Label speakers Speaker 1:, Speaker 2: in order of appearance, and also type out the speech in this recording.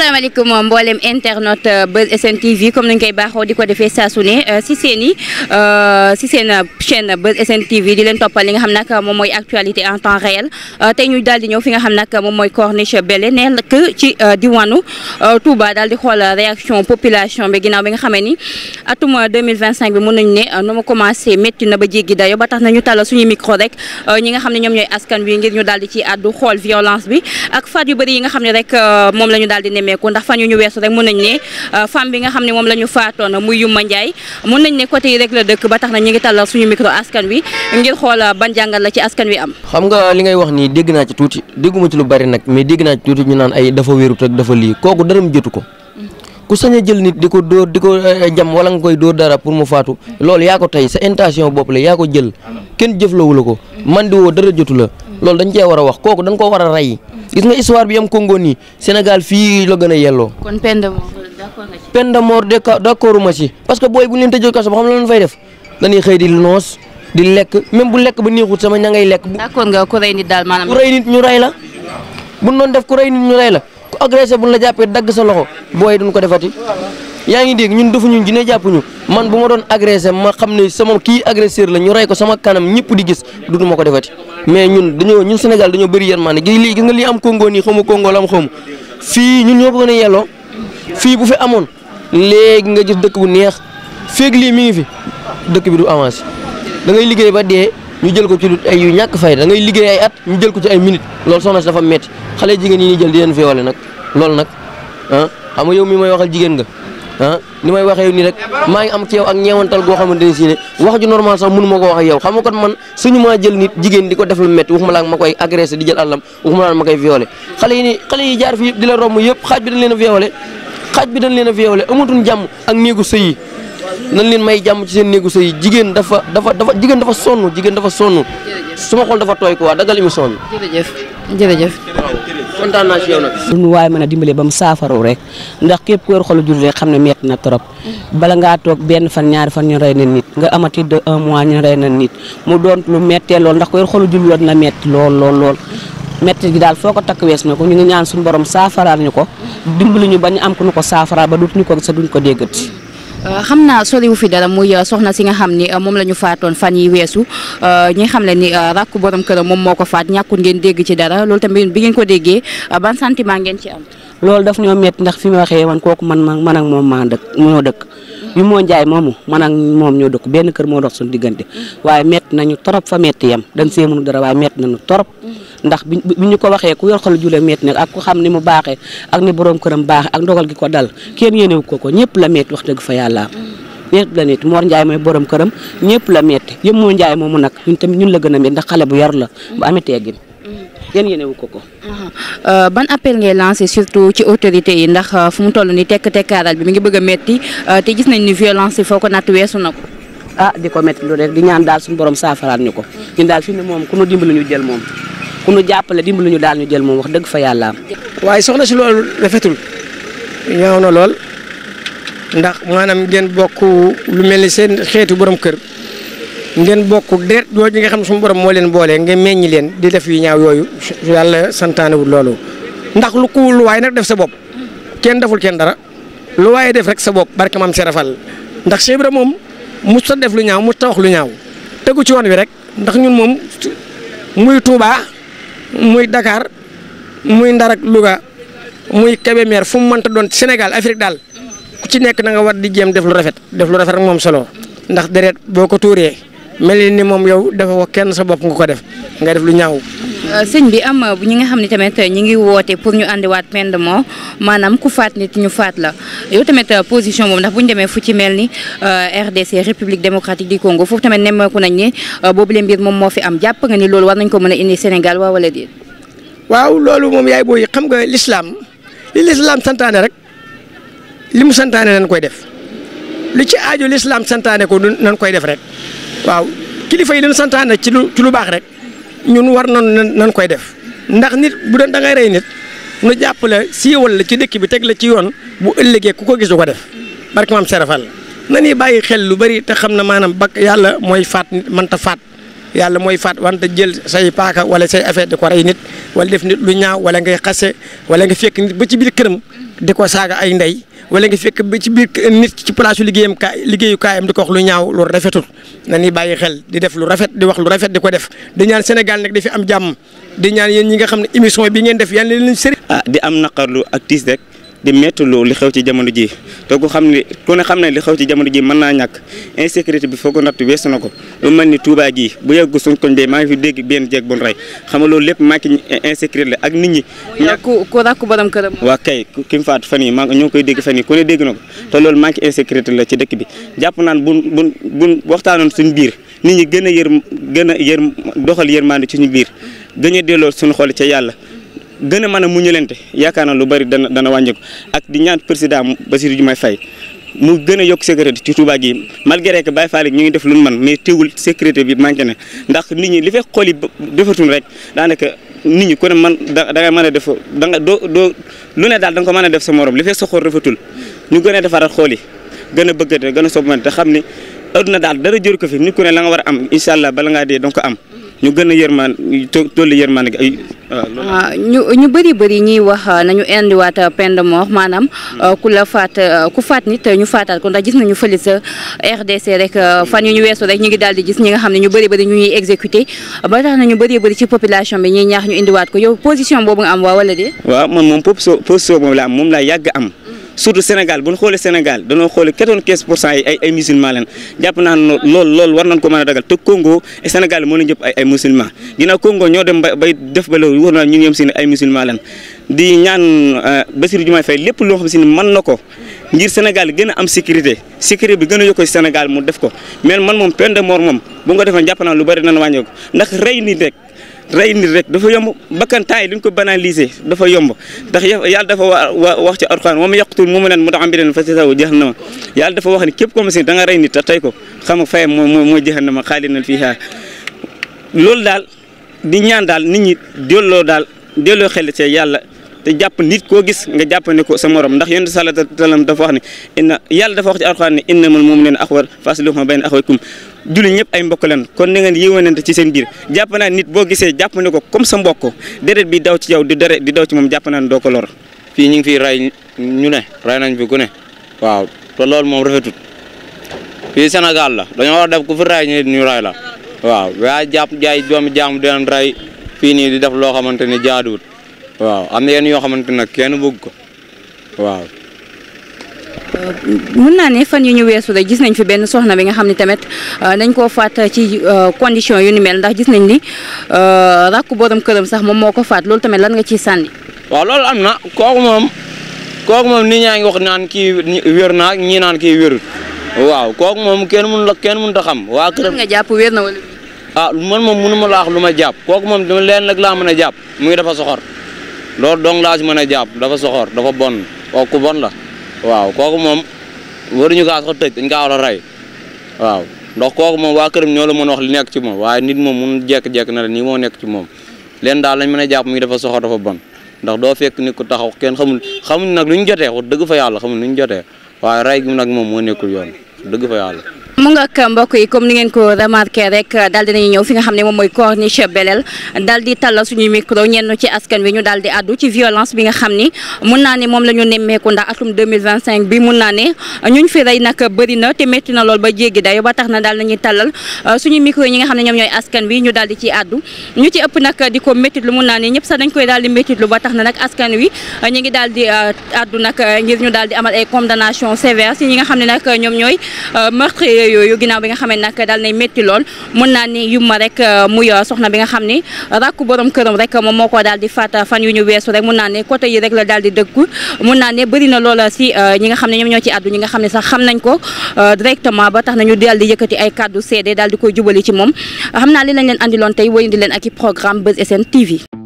Speaker 1: asalaamaaleykum mboolem internet Buzz SN TV comme nañ koy baaxoo di ko defee saa su ne si seen chaîne Buzz SN TV di leen toppal li nga xam nag moom mooy actualité en temps réel tey ñu daal di ñëw fi nga xam nag moom mooy Corniche Belle nekk ci diwaanu Touba daal di xool réaction population bi ginnaaw bi nga xamee ni atum 2025 bi mën nañu ne nu ma commencé métti na ba jéggi dayo ba tax nañu tàllal suñu micro rek ñi nga xam ne ñoom ñooy askan wi ngir ñu daal di ci àddu xool violence bi ak faat yu bëri yi nga xam ne rek moom la ñu daal di nemmeeku ndax fan yu ñu weesu rek mën nañ ne femme bi nga xam ne moom la ñu faatoon muy Yuma Ndiaye mën nañ ne côté yi rek la dëkk ba tax na ñu ngi tàllal suñu micro askan wi ngir xool ban jàngat la ci askan wi am.
Speaker 2: xam nga li ngay wax nii dégg naa ci tuuti dégguma ci lu bari nag mais dégg naa ci tuuti ñu naan ay dafa wéerut ak dafa lii kooku dërëm jotu ko ku sañ a jël nit di ko dóor di ko jam wala nga koy dóor dara pour mu faatu loolu yaa ko tey sa intention bopp la yaa ko jël kenn jëflawu la ko man di woo dara jotu la loolu dañ cee war a wax kooku dañ ko war a rey gis nga histoire bi am Congo nii Sénégal fii la gën a yelloo.
Speaker 1: kon peine de mort d'accord nga ci.
Speaker 2: peine de mort d'accord ma ci parce que booy bu ñu leen tëjee kaso ba xam la leen fay def dañuy xëy di noos di lekk même bu lekk ba neexut sama ña ngay lekk.
Speaker 1: d'accord nga ku rey nit daal maanaam.
Speaker 2: ku rey nit ñu rey la bu doon def ku rey nit ñu rey la ku agressé bu ñu la jàppee dagg sa loxo booy duñ ko defati. yaa ngi dégg ñun defuñu dina jàppuñu man bu ma doon agressé ma xam ne sama kii agresseur la ñu rey ko sama kanam ñëpp di gis dutuma ko defati mais ñun Sénégal dañoo bëri yërmande gis nga lii am Congo nii xamu Congo la am xamu fii ñun ñoo ko gën a yelloo fii bu fi amoon léegi nga gis dëkk bu neex feeg lii mi ngi fi dëkk bi du avancé da ngay liggéey ba dee ñu jël ko ci ay yu ñàkk fay da ngay liggéey ay at ñu jël ko ci ay minutes loolu soxna si dafa metti xale jigéen yi ñuy jël di leen violé nag loolu nag xam nga yow mi may waxal jigéen nga ni may waxee nii rek maa ngi am ci yow ak ñeewantal goo xamante ne si ne wax ju normal sax mënu ma ko wax ak yow xam nga kon man suñu maa jël nit jigéen di ko def lu métti waxuma la ma koy agressé di jël àllam waxuma la ma koy violé xale yi jaar fi yëpp di la romb yëpp xaaj bi dañ leen a violé amatuñ jàmm ak néegu sëy yi nañ leen may jàmm ci seen néegu sëy yi jigéen dafa sonn suma xol dafa tooy quoi dagal émission bi.
Speaker 1: jërëjëf.
Speaker 2: kontaan naa ci yow nag.
Speaker 3: lu nu waaye mën a dimbale ba mu saafaru rek ndax képp ku yor xolu jur rek xam ne metti na trop bala ngaa toog benn fan ñaari fan ñu rey na nit nga amati de 1 mois ñu rey na nit mu doon lu mettee lool ndax ko yor xolu jur na metti lool metti gi daal foo ko takk wees na ko ñu ngi ñaan suñu borom saafaraal ñu ko dimbali ñu ba ñu am ku ñu ko saafaraal ba duñ ko déggati.
Speaker 1: xam naa soriwu fi dara muy soxna si nga xam ni moom la ñu faatoon fan yi weesu ñi xam le ni rakku borom këram moom moo ko faat ñàkkul ngeen dégg ci dara loolu tamit bi ngeen ko déggee ban sentiment ngeen ci am.
Speaker 3: loolu daf ñoo métti ndax fi ma waxee man kooku man ak moom ñoo dëkk yu moo njaay moomu man ak moom ñoo dëkk benn kër moo dox suñu diggante waaye métti nañu torop fa métti yem dañ see mënu dara waaye métti nañu torop ndax bi ñu ko waxee ku yor xol jule métti nag ak ku xam ni mu baaxee ak ni borom këram baaxee ak ndogal gi ko dal kenn yéenewu ko ñëpp la métti wax dëgg fa yàlla ñëpp la métti Mor Ndiaye mooy borom këram ñëpp la métti yëpp moo njaay moomu nag ñun tamit ñun la gën a métti ndax xale bu yar la bu amee teggin yéen yéenewu ko.
Speaker 1: ban appel ngay lancé surtout ci autorités yi ndax fu mu toll nii tekkaaral bi mi ngi bëgg a métti te gis nañ ni violence yi foo ko natt weesu na ko.
Speaker 3: di ko métti lu rek di ñaan daal suñu borom saafaraat ñu ko ñun daal fi ne moom ku nu dimbali ñu jël moom ku nu jàppale dimbali ñu daal ñu jël moom wax dëgg fa yàlla.
Speaker 4: waaye soxna si loolu rafetul ñaaw na lool ndax maanaam ngeen bokk lu mel ni seen xeetu borom kër. ngeen bokk deret jooju nga xam suñu borom moo leen boole ngeen meññi leen di def yu ñaaw yooyu yàlla santaanewul loolu ndax lu waaye nag def sa bopp kenn deful kenn dara lu waaye def rek sa bopp barke maam serafal ndax Cheikh Ibra moom mos ta def lu ñaaw mos ta wax lu ñaaw tegu ci woon wi rek ndax ñun moom muy Touba muy Dakar muy Ndar ak Louga muy Kébémer fu mu mënta doon Sénégal Afrique daal ku ci nekk na nga war di jéem def lu rafet rek moom solo ndax deret boo ko tuuree mel ni moom yow dafa wax kenn sa bopp nga ko def nga def lu ñaaw.
Speaker 1: sëñ bi am ñi nga xam ne tamit ñi ngi woote pour ñu andiwaat peine de mort maanaam ku faat nit ñu faat la yow tamit position boobu ndax bu ñu demee fu ci mel ni RDC République démocratique du Congo foofu tamit nemmeeku nañ ne boobu le mbir moom moo fi am jàpp nga ni loolu war nañ ko mën a indi Sénégal waaw wala déet.
Speaker 4: waaw loolu moom yaay booy xam nga l'islam santaane rek li mu santaane nañ koy def lu ci aajo l'islam santaane ko nañ koy def rek. waaw kilifa yi leen santaane ci lu baax rek ñun war nañ koy def ndax nit bu doon da ngay rey nit nu jàpp la siiwal la ci dëkk bi teg la ci yoon bu ëllëgee ku ko gis du ko def barke maam serafal na ni bàyyi xel lu bari te xam na maanaam bak yàlla mooy faat nit mënta faat yàlla mooy faat wante jël say paaka wala say affaire di ko rey nit wala def nit lu ñaaw wala ngay xase wala nga fekk nit ba ci biir këram di ko saaga ay ndey wala nga fekk ba ci biir nit ci place liggéeyukaayam di ko wax lu ñaaw lu rafetul na ni bàyyi xel di def lu rafet di wax lu rafet di ko def di ñaan Sénégal nag di fi am jàmm di ñaan yéen ñi nga xam ne émission bi ngeen def yàlla leen sëriñ.
Speaker 5: di am naqarlu ak tiis rek di méttaloo li xew ci jamono ji te ku ne xam ne li xew ci jamono ji mën naa ñàkk insécurité bi foo ko natt weesu na ko lu mel ni Touba gii bu yeggu suñ koñ de maa ngi fi dégg benn jeeg bu rey xam nga loolu lépp manqué insécurité la ak nit ñi.
Speaker 1: ku rakku borom këram.
Speaker 5: waa kay ki mu faatu fan yii ñoo ngi koy dégg fan yii ku ne dégg na ko te loolu manqué insécurité la ci dëkk bi jàpp naan buñ waxtaanoon suñu biir nit ñi gën a yër doxal yërmande ci suñu biir gën a delloo suñu xol ca yàlla gën a mën a muñalante yaakaar naa lu bari dana wàññeeku ak di ñaan président Bassirou Diomaye Faye mu gën a yokk sécurité ci Touba gi malgré que Baye Fall ñu ngi def lu man mais teewul sécurité bi manqué na ndax nit ñi li fekk xool yi defatul rek daanaka nit ñi ku ne man da ngay mën a def da nga doo lu ne daal da nga ko mën a def sa morom li fekk sa xool rafetul ñu gën a defaraat xool yi gën a bëggante gën a soppante te xam ni adduna daal dara jëru ko fi nit ku ne la nga war a am incha allah bala ngaa dee danga ko am ñu gën a yërmaan tollu yërmaan ay
Speaker 1: ñu bëri ñuy wax nañu indiwaat peine de mort maanaam ku faat nit ñu faataat ko ndax gis nañu fële sa RDC rek fan yu ñu weesu rek ñu ngi daal di gis ñi nga xam ne ñu bëri ñu ñuy exécuté ba tax na ñu bëri ci population bi ñuy ñaax ñu indiwaat ko yow position boobu nga am waa wala de.
Speaker 5: waaw man moom position boobu la am moom laa yàgg am. surtout Sénégal bu ñu xoolee Sénégal dañoo xoolee 95% yi ay musulman lañ jàpp naa ne loolu war nañ ko mën a dagal te Congo et Sénégal moo leen jëpp ay musulman ginnaaw Congo ñoo dem bay def ba loolu war naa ñun ñoom si ne ay musulman lañ di ñaan Bassirou Diomaye Faye lépp loo xam si ne mën na ko ngir Sénégal gën a am sécurité bi gën a yokk ci Sénégal mu def ko mais man moom peine de mort moom bu nga defoon jàpp naa lu bari dana wàññeeku ndax rey nit rek dafa yomb bakkan taay li ñu ko banaliser dafa yomb ndax yàlla dafa wax ci Alxuraan wa man yaqtul mu'minan muta'ammidan fajazaaؤhu jahannama yàlla dafa wax ni képp comme si da nga rey nit te tey ko xam nga fayam mooy jahannama xaalidan fiihaa loolu daal di ñaan daal nit ñi delloo xel ci yàlla te jàpp nit koo gis nga jàpp ne ko sa morom ndax yonent sallallahu alayhi wa sallam dafa wax ne yàlla dafa wax ci Alxuraan ne innamal mu'minuuna ixwa faslihu bayna axawaykum julli ñëpp ay mbokk leen kon na ngeen yéwénante ci seen biir jàpp naa nit boo gisee jàpp ne ko comme sa mbokk deret bi daw ci yow di daw ci moom jàpp naa ne doo ko lor.
Speaker 6: fii ñu ngi fiy rey ñu ne rey nañ fi ku ne waaw te loolu moom rafetut fii Sénégal la dañoo war a def ku fi rey ñu rey la waaw yaa jàpp jaay doomi jaamu di leen rey fii nii di def loo xamante ni jaaduwut waaw am na yenn yoo xamante nag kenn bëgg ko waaw.
Speaker 1: mun naa ne fan yu ñu weesu rek gis nañ fi benn soxna bi nga xam ne tamit dañ koo faat ci condition yu ni mel ndax gis nañ ni rakku borom këram sax moom moo ko faat loolu tamit lan nga ciy sànni.
Speaker 6: waaw loolu am na kooku moom nit ñaa ngi wax naan kii wér na ñii naan kii wérut waaw kooku moom kenn mënut a xam. waa këram
Speaker 1: nga jàpp wér na wala.
Speaker 6: man moom mënu ma la wax lu ma jàpp kooku moom dama leen nag laa mën a jàpp muy dafa soxor loolu dong laa si mën a jàpp dafa soxor dafa bon kooku bon la. waaw kooku moom waruñu kaa sax tëj dañ kaa war a rey waaw ndax kooku moom waa këram ñoo la mën a wax li nekk ci moom waaye nit moom mun jekk-jekk na la nii moo nekk ci moom leen daal lañ mën a jàpp muy dafa soxor dafa bon ndax doo fekk nit ko taxaw kenn xamuñ nag lu ñu jotee wax dëgg fa yàlla xamuñ lu ñu jotee waaye rey gi nag moom moo nekkul yoon dëgg fa yàlla.
Speaker 1: mu nga ak mbokk yi comme ni ngeen ko remarqué rek daal dinañu ñëw fi nga xam ne moom mooy corniche Belel daal di tàllal suñuy micro ñenn ci askan wi ñu daal di addu ci violence bi nga xam ni mun naa ne moom la ñu nemmeeku ndax atum 2025 bi mun naa ne ñuñ fi rey nag bëri na te métti na lool ba jéggi dayo ba tax na daal nañuy tàllal suñuy micro yi ñi nga xam ne ñoom ñooy askan wi ñu daal di ciy addu ñu ci ëpp nag di ko méttitlu mun naa ne ñëpp sax dañ koy daal di méttitlu ba tax na nag askan wi ñu ngi daal di addu nag ngir ñu daal di amal ay condamnation sévère si ñi nga xam ne nag ñoom ñooy meurtrier yooyu ginnaaw bi nga xam ne nag daal nay métti lool mun naa ni yumma rek muy soxna bi nga xam ni rakku borom këram rek moom moo ko daal di faat fan yu ñu weesu rek mun naa ne côté yi rek la daal di dëkku mun naa ne bëri na loola si ñi nga xam ne ñoom ñoo ci àddu ñi nga xam ne sax xam nañ ko directement ba tax nañu daal di yëkkati ay kàddu seede daal di koy jubali ci moom xam naa li lañ leen andiloon tey wéyandi leen ak i programme Buzz SN TV